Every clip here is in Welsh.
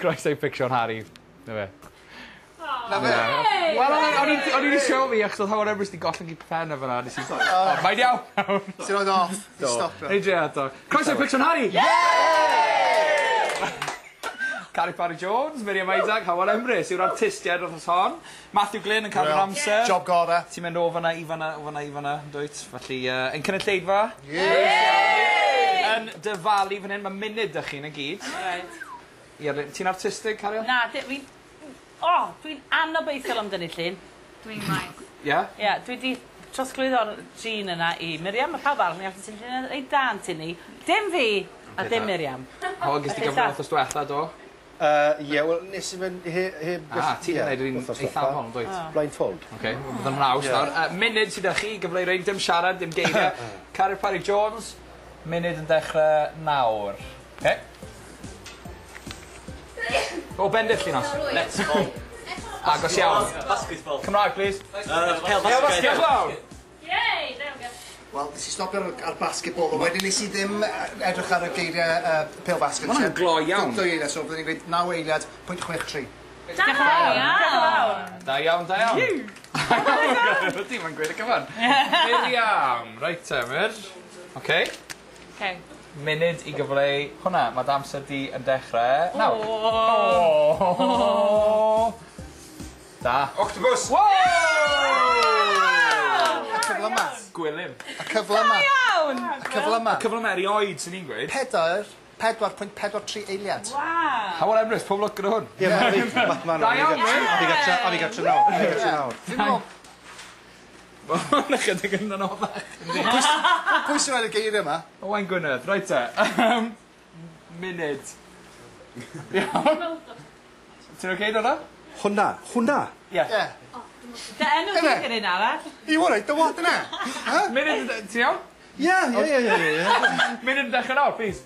Croeso i Ficsiwn Harry. 'Na fe. 'Na fe. Wel o'n i o'n i 'di siomi achos odd Hywel Emrys 'di gollwng 'i pen e fan 'na nes i o mae'n iawn nawr. Ti roid o off. Do. Ti stopio. Neud drio eto. Croeso i Ficsiwn Harry! Yay! Carrie Parry Jones, Miriam Isaac, Hywel Emrys yw'r artistiaid wthnos hon. Matthew Glyn yn cadw'r amser. Job gore. Ti'n mynd o fan 'na i fan 'na o fan 'na i fan 'na yndwyt? Felly yy ein cynulleidfa. Yay! Yn dyfalu fan 'yn ma' munud 'dych chi 'na gyd. Reit. I arle- ti'n artistig cariad? Na di- fi'n o dwi'n anobeithiol am dynnu llun. Dwi'n waeth. Ie? Ie dwi 'di trosglwyddo'r gene yna i Miriam ma' pawb arall yn gallu tynnu llunie reit da yn tŷ ni. Dim fi a dim Miriam. O ges di gyfle wthnos dwetha do? Yy ie wel nes i'm yn he- heb Ah ti 'di neud yr un eithafol yndwyt? Blindfold. Oce wel bydd yn haws nawr. Yy munud sy 'da chi gyfle i reid dim siarad dim geirie. Carrie Parry Jones munud yn dechre nawr. Oce? O bendith Llinos. Let's go. Agos iawn. Basketball. Cymra'g plîs. Yy pêl Pêl basged. Diolch fawr. Yay! There we go. Wel nes i stopio ar ar basketball ond wedyn nes i ddim edrych ar y geirie yy pêl basged. Ma' wnna'n gloi iawn. Dwy eiliad so byddwn i'n gweud naw eiliad pwynt chwech tri. Da iawn! Da iawn da iawn. Ydi mae'n gweud y cyfan. Miriam reit te Mir. Oce. Oce. Munud i gyfleu hwnna ma' dy amser di yn dechre nawr. O! O! Da. Octopus! Wow! Y cyflyma. Gwilym. Y cyflyma. Iawn! Y cyflyma. Cyflyma erioed swn i'n gweud. Pedair, pedwar pwynt pedwar tri eiliad. Waw! Hywel Emrys pob lwc gyda hwn. Ie ma' fi ma' ma' Da iawn Mir. A fi gartre a fi gartre nawr. A fi gartre nawr. Fi'n me'wl Ma' hwn ychydig yn anoddach yndi? Pwy sy'n roid y geirie 'ma? Owain Gwynedd reit te yym munud. Iawn? Ti'n oce 'da wnna? Hwnna hwnna. Ie. Ie. Dy enw di di'r un arall. You alright dy what yna? Huh? Munud yn ti'n iawn? Ie ie ie ie ie. Munud yn dechre nawr plîs.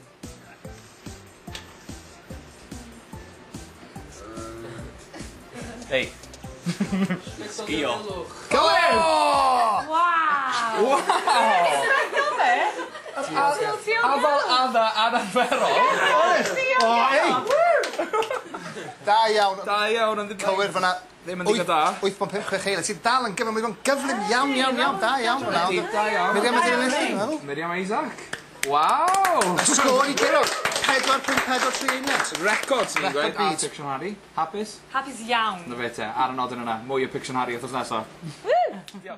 Ei. Sgïo. Gywir! Waw! Waw! Ti Afal adda anarferol. O ei! Da iawn. Da iawn ond ddim Cywir fyna. Ddim yn ddigon da. 8.56 eiliad. Ti'n dal yn gyflym, mae'n gyflym iawn, iawn, iawn. Da iawn fyna. Da iawn. Miriam wedi ennill, dwi'n meddwl. Miriam Isaac. Waw! Sgôr i Guro. 4.43 eiliad. Record sy'n ni'n Record gweud. A byd. Ficsiwn Harry. Hapus? Hapus iawn. Na fe te, ar y nodyn yna, mwy o Picsiwn Harry wythnos nesa. Woo! Diolch.